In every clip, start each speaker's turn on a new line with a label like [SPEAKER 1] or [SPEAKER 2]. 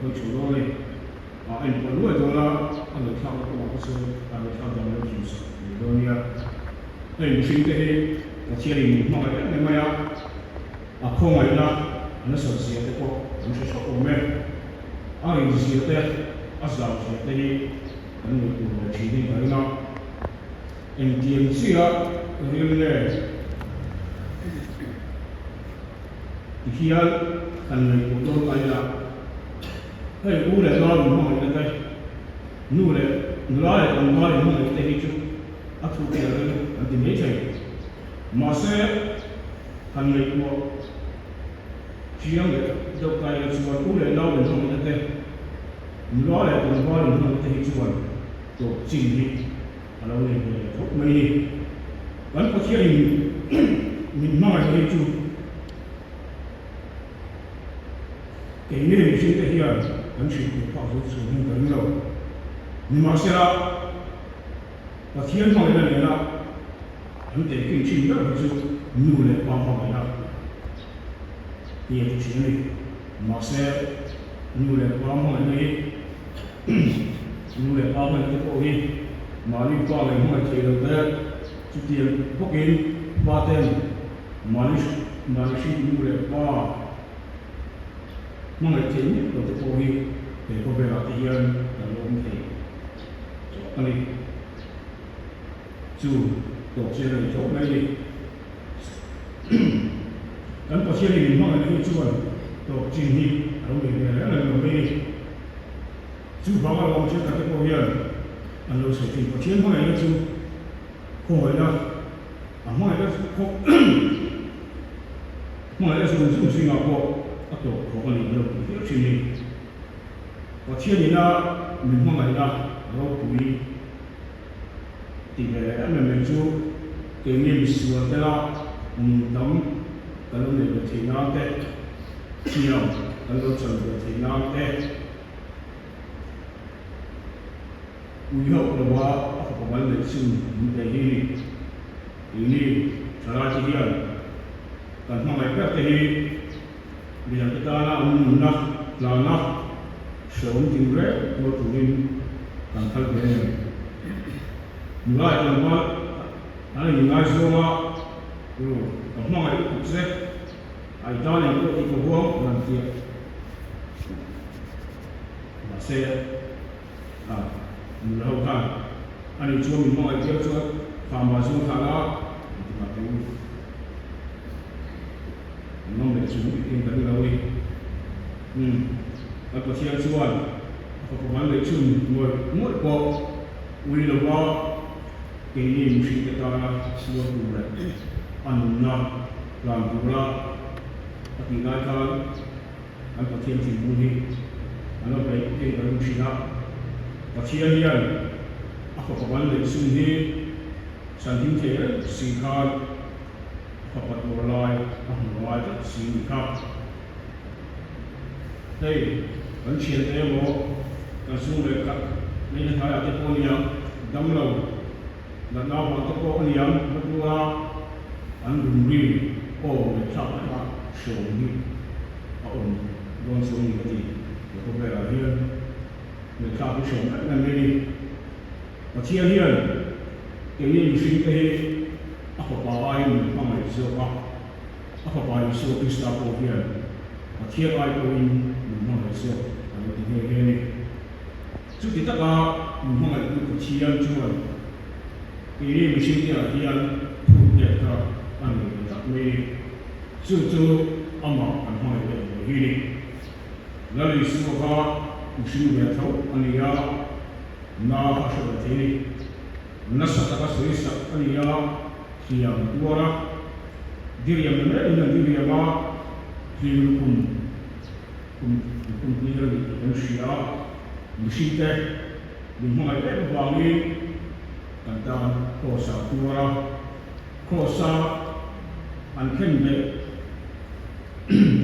[SPEAKER 1] hawi chho dawn a ni. A enkawl luai dawn a, a ngaihthlakna kawngah kha chuan a ngaihthlak dan lo chhun sak mai dawn nia. Hei mihring te hi Pathianin min hmangaih em em mai a, a khawngaihna a nasat zia te pawh kan hre hreuh awm e. A rin zia te, a zau zia te hi kan ngaihtuah ve thin in ka ring a. Engtiang chiah ril nge ti hian kan ngaihtuah dawn ta ila, hei u leh nau inhmangaihna te, nu leh nula leh tlangval inhmangaihna te hi chu a thu tel ril kan ti mai thei. Mahse, han ngaihtuah chiang leh deuh ta ila chuan u leh nau inhmangaihna te, nula leh tlangval inhmangaihna te hi chuan tawp chin hi a lo nei ve leh khawp mai ni. Kan Pathianin min hmangaih hi chu kei nge mihringte hian kan hrilh tur phak zo chhung hian ka ring lo. Nimahsela, Pathian hmangaihna nena an tehkhin thin ber hi chu nu leh pa hmangaihna ti a ti thin a ni. Mahse, nu leh pa hmangaihna hi Nu leh pa hmangaih te pawh hi mahni pa leh hmangaih thei lo te, chutiang bawkin pa ten mahni mahni hring nu leh pa hmangaih thei miah lo te pawh hi he khawvelah te hian kan lo awm thei tawh a ni. Chu tawp chian a ni tho mai a ni. Kan Pathianin min hmangaih hi chuan tawp chin hi a lo nei ve reng reng lo mai a ni. Chu vanga lo awm thenkhat te pawh hian an lo sawi thin. Pathian hmangaihna chu khawngaihna, a hmangaihna hmangaihna zawng zawng zingah pawh a tawp khawk a ni an lo ti hial thin a ni. Pathianina min hmangaihna ropui tih ve leh em em mai chu keini misual tela nun tam kan lo neih ve theih nan te, thiam kan lo chan ve theih nan te, Ui hauh lova a fapa mal neih chhun min pe hi ni. Keini thalaite hian kan hmangaih ber te hi midangte tana an nunna tlana hrehawm tin reng tuar turin kan phal ve em? Nula leh tlangval an inngaizawng a, Ru, ka hmangaih lutuk che. A i tan engpawh tih ka huam an han ti a. Mahse, a nula ho khan a nih chuan min hmangaih viau chuan Khama zawng thlah la an ti nghah teh u. An ngam leh chung in kan ni lo ni. Umm, kan Pathian chuan a fapa mal leh chhun ngawih ngawih pawh ui lova keini mihringte tana sual tur leh a nunna hlan tura a tih lai khan kan Pathian thinlung hi a la beih eng ka ring thin a. Pathian hian a fapa ban leh sum hi chhanhim thei reng si khan a fapa tur lai a hmu ngai tlat si ni kha. Hei kan thiante emaw kan sum leh khat neihna hnaiah te pawh aniang damlo natna avang te pawh aniang hmatura an rum ri aw ngaihthlak reng a hrawm hi a awm dawn chu a ni ka ti. He khawvelah hian ngaihthlak hi hrawm em em mai a ni. Pathian hian keini mihringte hi a fapa aiin min hmangaih zawk a, a fapa Isua Krista pawh hian Pathian ai pawhin min hmangaih zawk a lo ti nghe nghe a ni. Chuti taka min hmangaihtu Pathian chuan keini mihringte ah hian phut let kha a nei ve tak mai a ni. Chu chu amah kan hmangaih let ve hi a ni. Lal Isua kha mihring ve tho a ni a, na kha hre ve thei a ni. Nasa taka sawi sak a ni a, hliam tuar a, diriam na meuhin an diriam a, hlim lukhum kum lukhum tir a ni tih kan hria a, mihringte min hmangaih em avangin kan tan kraws ah tuar a, kraws a an khen beh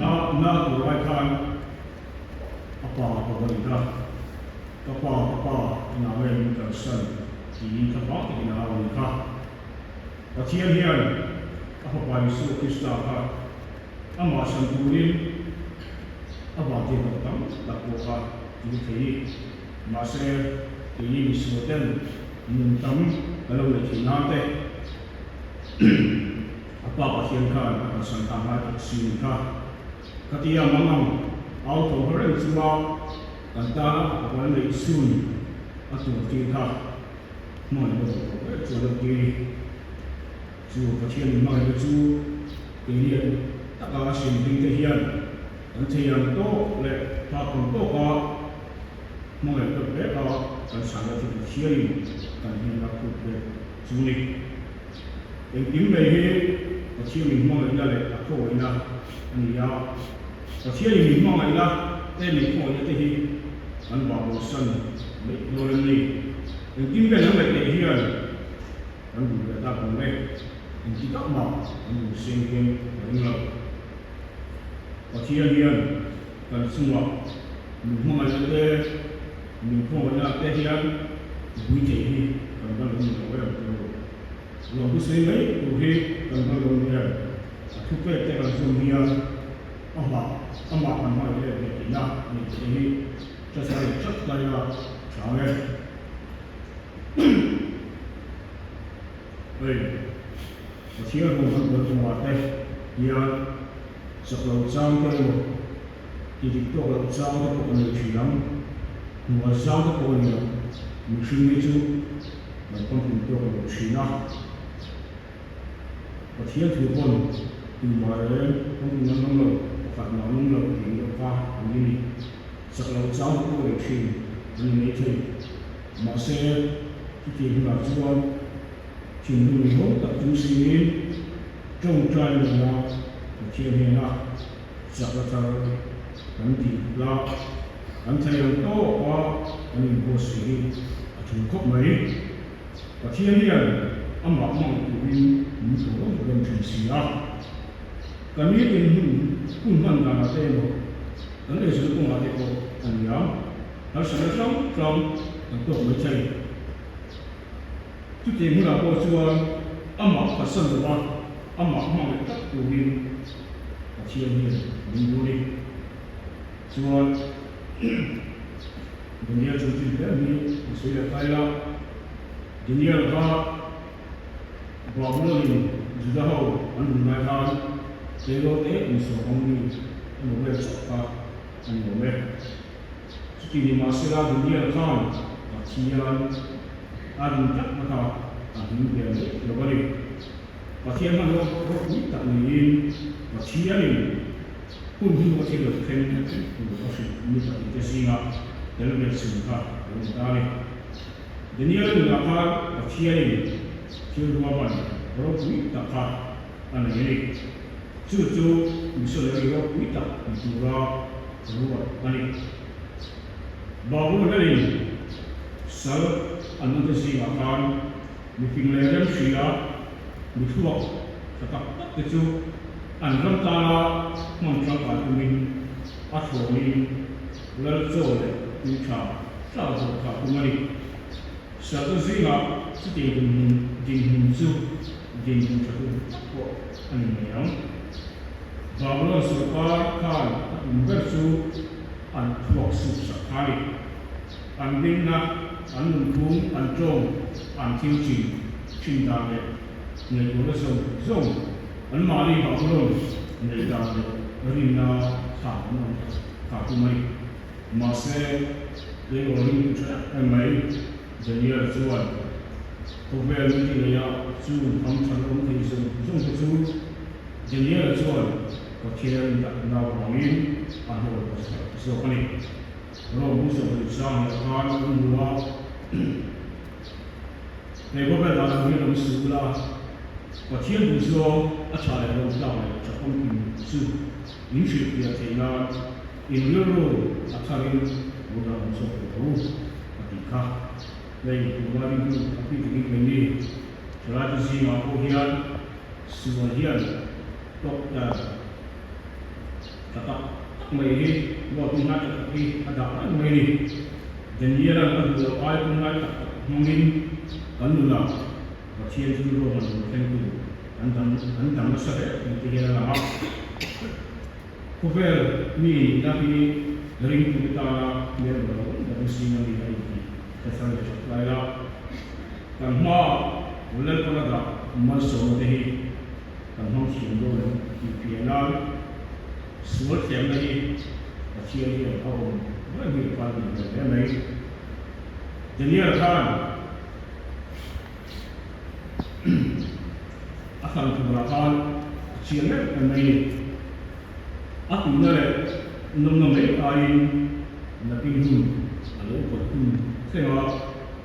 [SPEAKER 1] a na tur lai khan a pa ka va ni kha, ka pa ka pa engah nge min kalsan tiin ka hma takin a au a ni kha. Pathian hian a Fapa Isua Krista kha amah chhan turin. A vantirhkoh tam tak pawh kha tih thei ni. Mahse, keini misual ten nun tam kan lo neih theih nan te a Pa Pathian khan a kalsan kha ngai tak si ni kha. Khatia mang ang au tho hla reng chunga kan tana a fapa neih chhun a tur tir kha hmangaihna duh tawh ber chuan lo ti a ni. Chu Pathian inhmangaihna chu keini a duh taka a siamding te hian kan thei ang tawk leh phak ang tawka hmangaih deuh vek a kan chhana chu Pathianin kan hnena phut ve chu ni. Engkim mai hi Pathian min hmangaihna leh a khawngaihna a ni a. Pathianin min hmangaihna te min khawngaihna te hi kan vahbosan mai dawn em ni? Engkim vel an ngaihneih hian kan duh leh tak ang e, engti tak mah kan duh seng hian ka ring lo. Pathian hian kan chungah min hmangaihna te, min khawngaihna te hian vui thei hi kan va lo ni lo em tur. Lawmtu sawi mai tur hi kan va lo ni em? A thupek te kan zawm hian amah amah kan hmangaih let ve tihna a ni tih te hi hre leh chat laia chang e. Hei, Pathian rawn kan buai kawngah te hian chak lo chang te emaw, ti dik tawk loh chang te pawh a nei thin ang, hnuai zang te pawh a ni ang, mihring hi chu kan pamhmun tawk lo thin a. Pathian thu pawn tumah reng pamhmun an awm lo, pakhat mah an awm lo tih ang deuh kha an ni ni. Chak loh chang te pawh a nei thin an ni mai thei. Mahse, chutiang hunah chuan thinlung inhawng tak chung siin tawngtai nena Pathian hnena chakna thar kan tih la, kan thei ang tawka kan inbuatsaih hi a tul khawp mai. Pathian hian amah hmangaih turin min ko reng reng thin si a. Kan nitin hun hun hman danah te emaw, kan eizawn kawngah te pawh a ni ang. Harsatna hrang hrang kan tawk mai thei. Chutiang hunah pawh chuan amah phatsan lova amah hmangaih tak turin Pathian hian min duh a ni. Chuan Daniel chanchin hle hi an sawi leh ta ila, Daniel kha Babylon-in Juda ho an run lai khan tleirawl te insawn ang mi emaw vel chauh kha a ni awm e. Chuti ni mahsela Daniel khan Pathian a rin tlatna kha a hlim ve mai lo a ni. Pathian hmanraw ropui tak niin Pathianin hun hnu a thil lo thleng tur a hrilh mi pahnihte zinga tel ve chhun kha a lo ni ta a ni. Daniel nunah khan Pathianin thil ruahman ropui tak kha a nei a ni. Chu chu missionary ropui tak ni tura ruat a ni. Babylon lalin sal an awmte zingah khan mifing leh remhria mi thluak tha tak tak te chu an ram tana hman tangkai tumin a thlawnin lal chaw leh tui tha tla zawh kha tum a ni. Salte zingah chutiang dinhmun dinhmun chu dinhmun tha tur tak pawh a ni ngei ang. Babylon sorkar khan a tum ber chu an thluak sup sak kha a ni. An rinna, an nunphung, an tawng, an thil chin thin dan leh ngaihtuahna zawng zawng anmahni Babylon neih dan leh rinna thlak an awm kha tum a ni. Mahse, tleirawl ringtu tha tak em mai, Daniel chuan khawvel mi neia chung ham tha awm thei zawng zawng te chu Daniel chuan Pathian dakna vangin a hnawl ta zawk a ni. Rome bu sawmhnih sang leh khan an hmu a, He khawvel dan ang hian awm suh ula, Pathian duhzawng a tha leh rawng tlak leh tha famkim chu in hrilhfiah theih nan In rilru a tharin lo dah awm zawk tawh ru a tih kha. Hei tunlai ringtu a pi takin keini thalaite zingah pawh hian sual hian tawk tha tak tak mai hi ruat tunlai tak tak hi a dah reng mai a ni. Daniel-a'n a duh loh ai tunlai tak tak hmangin kan nunah Pathian chu ruahman lo thlengtu kan dang nasa hle tih te hian a lang a. Khawvel mi nihna hi ringtute tana hmelma lo ber zing a mi a intih hre thar leh that lai la. Kan hmaah Lalpana dah malsawmna te hi kan hmang thiam dawn em tih piah nan sual thiamna hi Pathian hian a awm reng hi a phal bik ve hle mai. Daniel khan a thlan turah khan a chiang em em mai ni. A tuina leh nawmna mai aiin nakin hun a lo kawt hun thleng a,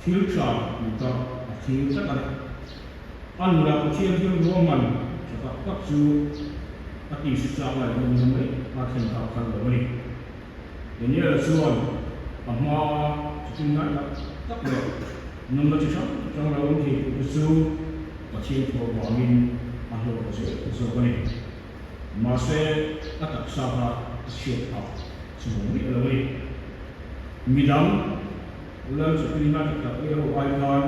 [SPEAKER 1] thil tha tih kha a thil tlat a. A nunah Pathian thil ruahman tha tak tak chu a tihsi chak leh nawmna mai a thlen kha a phal lo a ni. Daniel-a chuan a hmaa chutin ngai tak tak leh nawmna chi hrang hrang lo awm thei turte chu Pathian thu avangin a hlawk zel zawk a ni. Mahse, a taksa kha a chhiat phah chuang miah lo a ni. Midang Lal Chawpina tak tak leh ho ai khan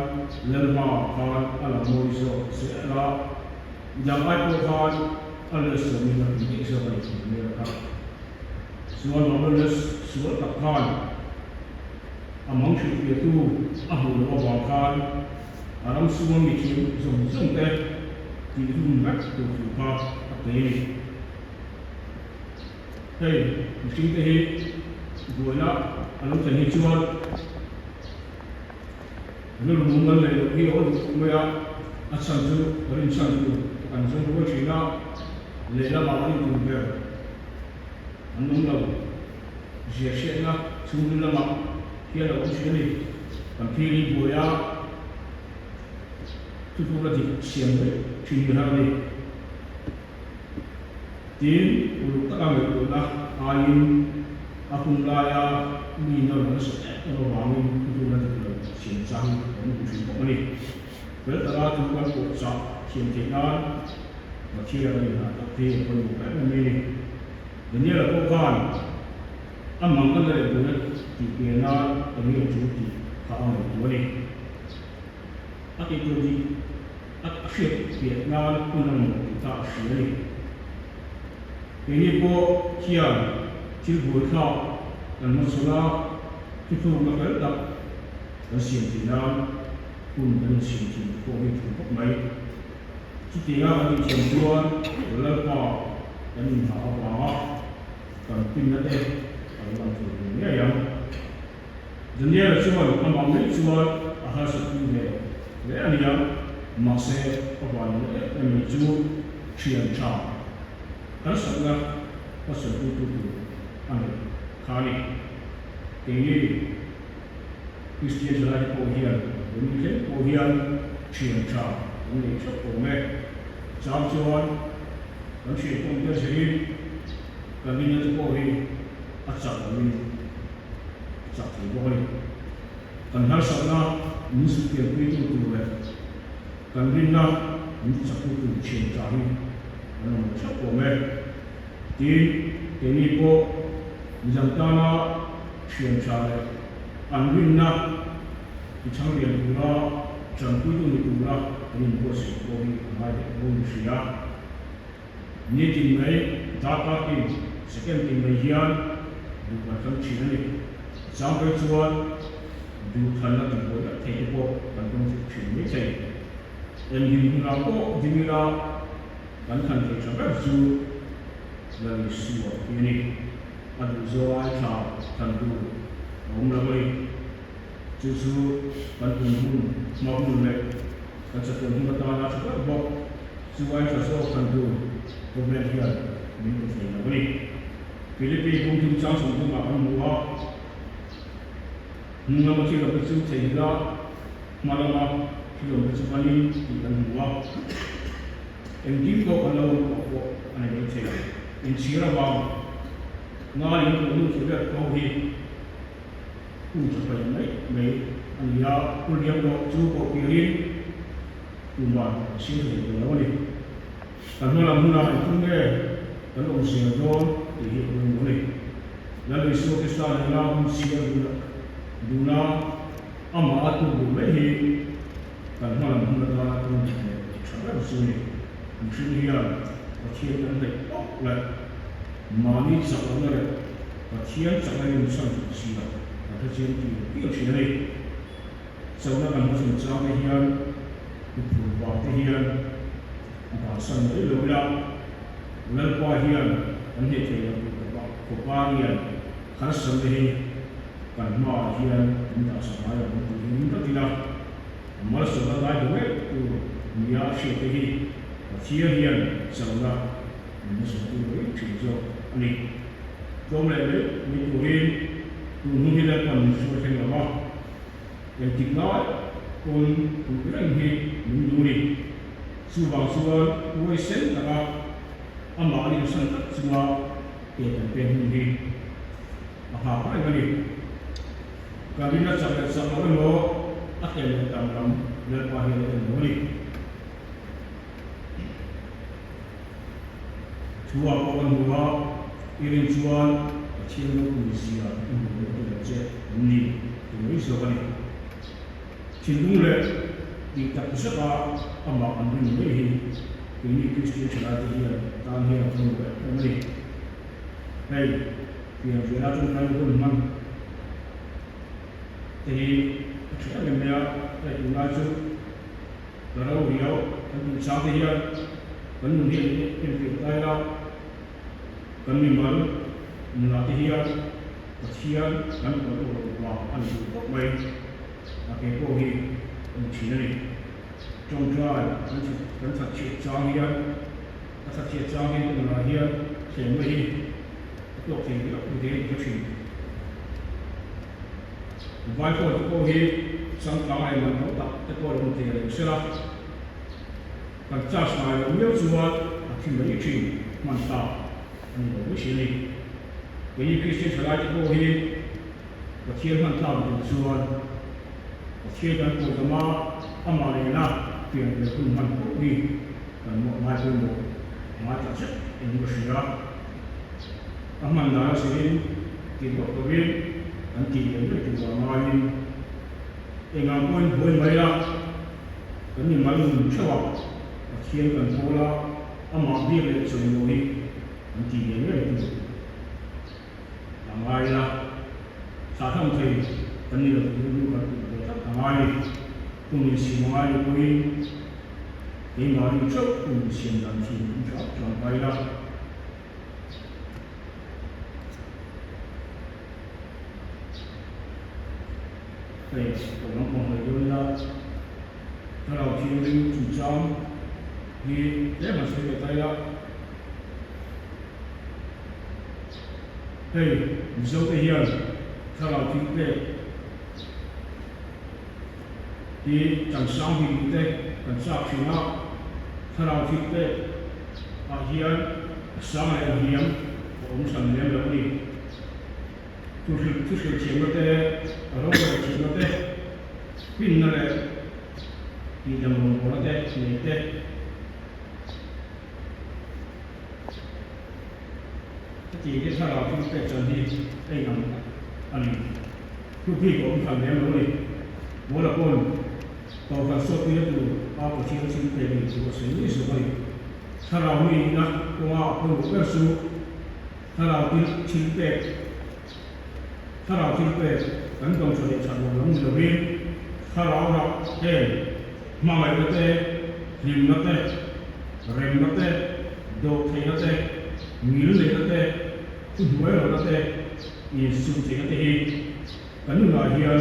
[SPEAKER 1] Lal hmaah khan a lang mawi zawk zel a, midang ai pawh khan a leh sawmin a pui daih zawk a ni Daniel kha. Chuan Babylon sual tak khan a mang hrilhfiahtu a hmuh loh avang khan a ram chhunga mi thiam zawng zawng te tih hlum vek tur thu kha a pe a ni. Hei mihring te hi buaina a lo thlen hi chuan rilru mumal neih loh hi a awl duh mai a, a chhan chu rinchhan tur kan zawng rual thin a, lehlamah rin tur ber an awm lo. Zia hriatna chhungril lamah hian a awm thin a ni. Kan phir hi buai a, thuthlukna dik siam mai thin hi har a ni. Tin, uluk taka ngaihtuahna aiin a hun laia mi nawr nasa em em avangin thuthlukna dik lo siam chang kan hmu thin bawk a ni. Fel taka thu kan pawh chah thiam theih nan Pathian kan inhah tak hi a pawimawh em em mai a ni. Daniel-a pawh khan a mang ka leh bul tih pian nan eng nge tul tih kha a ngaihtuah a ni. A tih tur dik a hriat piah nan hun a mamawh tih kha a hria a ni. Keini pawh hian thil buaithlak kan hmachhawn a, thuthlukna fel tak kan siam theih nan hun kan insiam thin pawh hi a tul khawp mai. Chutianga kan inthiam chuan Lalpa kan inhah avanga kan pinna te a lo lang thei ve ngei ang. Daniel-a chuan amah mai chuan a harsatpui ve hle a nia, mahse a vanina em em mai chu thian tha harsatna hmasawnpuitu tur a neih kha a ni. Keini Kristian zalaite pawh hian Rawmi thleng pawh hian thian tha kan nei theuh awm e. Chang chuan kan thian kawng te zirin kan rinna te pawh hi a chak loin a chak thei bawk a ni. Kan harsatna min sutpianpuitu tur leh kan rinna min tichaktu tur thian tha hi kan awm theuh awm e. Tin, keini pawh midang tana thian tha leh an rinna tichhang lian tura tanpuitu ni tura kan inbuatsaih pawh hi a ngai leh dawn ka hria. Nitin mai, darkar tin, second tin mai hian duh kan thlang thin a ni. A chang phei chuan duhthlanna tihbuai vek thei te pawh kan tawng chuk thin mai thei. Engdin hunah pawh ding ila kan thlan thei tha ber chu Lal Isua hi a ni. A duh zawng ai thla thlan tur a awm lo a ni. Chu chu kan tum hun, hma hun leh kan chatuan hun atana tha ber bawk. Chu ai tha zawk thlan tur khawvel hian min pe thei lo a ni. Philippi bung thum chang 30 ah kan hmu a, hnung lama thil awmte chu theihnghilh a, hma lama thil awmte chu banin tih kan hmu a. Engtin pawh kan lo awm tawh pawh a ni mai thei. Inchhir avang ngai in tawh nu thil vel kho hi hun tha pai mai mai a ni a, hun liam tawh chu pawh pirin tuman a siam tha thei tawh lo a ni. Kan hma lam hunah engtin nge kan awm zel dawn tih hi a pawimawh a ni. Lal Isua Krista nena hun chhiar dun a, amah a tuk duh mai hi kan hma lam hun atana tum dik leh tha ber chu a ni. Mihring hian Pathian kan hnaih tawp leh. Mahni chak lohna leh Pathian chakna in chhan tih zia kan hrechiang tih pial thin a ni. Chona kan hmachhawn chang te hian huphurh vang te hian bansan mai lo ila, Lalpa hian kan hneh thei lo tih khawpah khawpa hian harsatna hi kan hmaah hian min dahsak ngai lo ang tih hi ring tlat ila, a malsawmna dai hmu ngei tur nia a hriat te hi Pathian hian chona min hmachhawn tur mai thin zawk a ni. Tlawm leh mai mai turin tun hun hi Lalpan min hruai thleng lo va, engtik lai pawn puih reng hi min duh ni. Chuvang chuan huaisen taka amah rinsan tak chunga ke kan pek hun hi a nghak reng a ni. Kan rinna chak leh chak lo emaw a tel leh tam lam Lalpa hian a en lo a ni. Thu ah pawh kan hmu a, i rin chuan Pathian ropui zia i hmu dawn tur ang che an ni ti mai zawk a ni. Thinlung leh tih tak zet a amah an rin mai hi keini Kristian thalai te hian tan hian a pawimawh em em a ni. Hei, pian vela tawngtai hun hman te hi a tha em em mai a, hei tunlai chu Ka ro riau kan tih chang te hian kan nun hi an enfiah ta ila, kan mimal nunah te hian Pathian kan pawh tawh loh vang a ni duh khawp mai. A ke pawh hi a ni thin a ni. Tawngtai kan kan thatchhiat chang hian a thatchhiat chang hian ka nunah hian thlemna hi a tawk thei viau ni thei a ni ka thin. Mobile phone te pawh hi changkang leh man tam tak te pawh lo ni thei reng sela, kan charge ngai loh miau chuan a thi mai thin hman ta a ni lo mai si a ni. Keini Kristian thalai te pawh hi Pathian hman tlak duh chuan Pathian kan pawh dama amah nena pian vel hun hman pawh hi kan ngai pawimawh a ngai tak zet in ka hria. A hman dan a zirin ti hlawk lovin an tih leh mai tur vang ngaiin engah pawhin buai mai la, kan mi mal nun theuh a, Pathian kan pawl a, amah biak leh chawimaw hi an tih leh ngei tur a ngai la, thlahhlawm thei kan ni lo tur rilru kan put ve tlat a ngai ni. Kum insiam a ngai lo pawhin keimahni theuh kum insiam dan thin an tha tangkai la. Hei ka lam pang hawi dawn ila, Thlarau Thianghlim chungchang hi tlem han sawi ve ta ila. Hei Mizote hian Thlarau Thilpek hi changsang bik te kan chak thin a, Thlarau Thilpek ah hian a sang leh a hniam a awm hran lem lo a ni. Thuhrilh thuhrilh thiamna te, a rorel thiamna te, finna leh tihdam rawngbawlna te nei te, hetiang te thlarau thil pek chan hi a inang a ni. Thu bik a awm hran lem lo a ni. Paula pawn Kohhran sawtpuina tur a Pathian thil pek nih chu a sawi ngei zawk a ni. Thlarau mi nihna kawnga a pawimawh ber chu thlarau thil thil pek, thlarau thil pek kan dawng tha leh that lo lam ni lovin thlarau rah heng hmangaihna te, hlimna te, remna te, dawhtheihna te, ngilneihna te, thuhnuairawhna te, insumtheihna te hi Kan nunah hian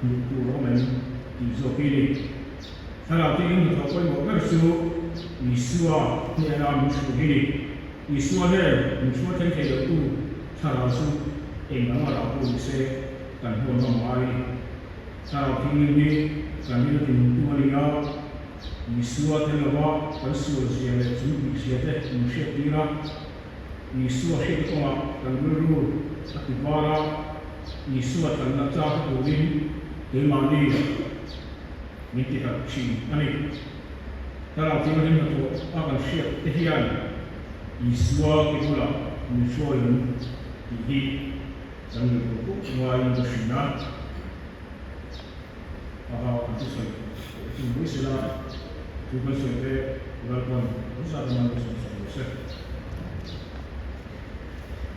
[SPEAKER 1] hmuh tur a awm em tih zawk hi a ni. Thlarau te in hnathawh pawimawh ber chu Isua hnena min hruai hi a ni. Isua hnen min hruai thleng thei lotu thlarau chu eng ang a rah pawh ni se kan huan ngam ngai a ni. Thlarau Thianghlim hi kan rin a tinungtu a ni a, Isua tel lova kan sual zia leh chung bik zia te min hriat tir a, Isua hriatna kawngah kan rilru a ti var a, Isua tlanna chak a turin keimahni min ti harh thin a ni. Thlarau Thianghlim hnathawh a kan hriat te hian Isua ke bulah min hruai ang tih hi kan ngaihtuah pawh ngaiin ka hria a. Aha kan thusawi pawh chu mai sela, chu kan sawi te Lalpawn kan zat a man ka sawmsak lo se.